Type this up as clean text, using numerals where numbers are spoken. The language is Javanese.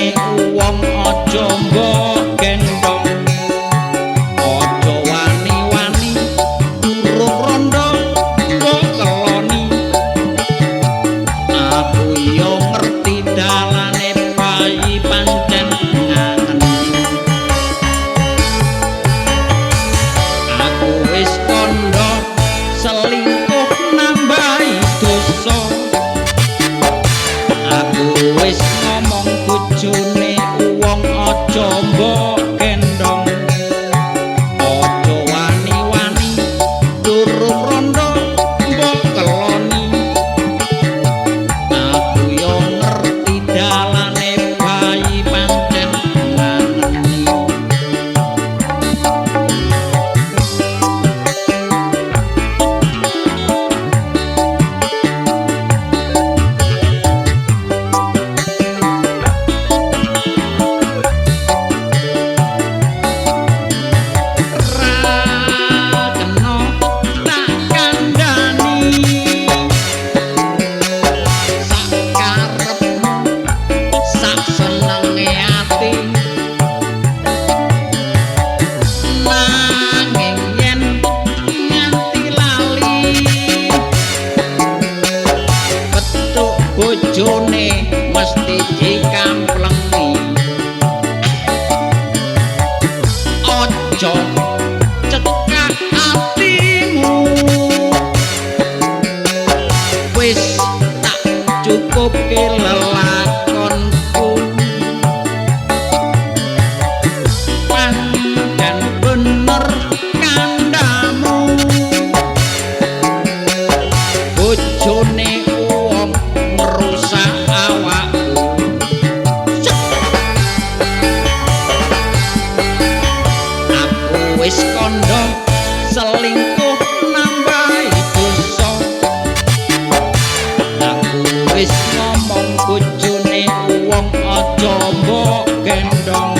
Bojone wong aja mbok gendong, aja wani-wani durung rondo mbok keloni. Aku yo ngerti dalane bayi pancen ngangeni. Aku wis kandha selingkuh nambahi dosa. Aku wis ngomong bojone wong aja mbok gendong, aja wani-wani durung rondo mbok keloni. Aku yo ngerti dalane bayi pancen ngangeni. Ra kena tak kandhani sak karepmu sak senenge ati, nanging yen nganti lali petuk bojone mesti dikamplengi. Aja cekak atimu, wis tak cukupke lelakonku. Pancen bener kandhamu, bojone wong ngrusak awakku. Aku wis kandha selingkuh nambahi dosa. Aku wis ngomong bojone wong aja mbok gendong,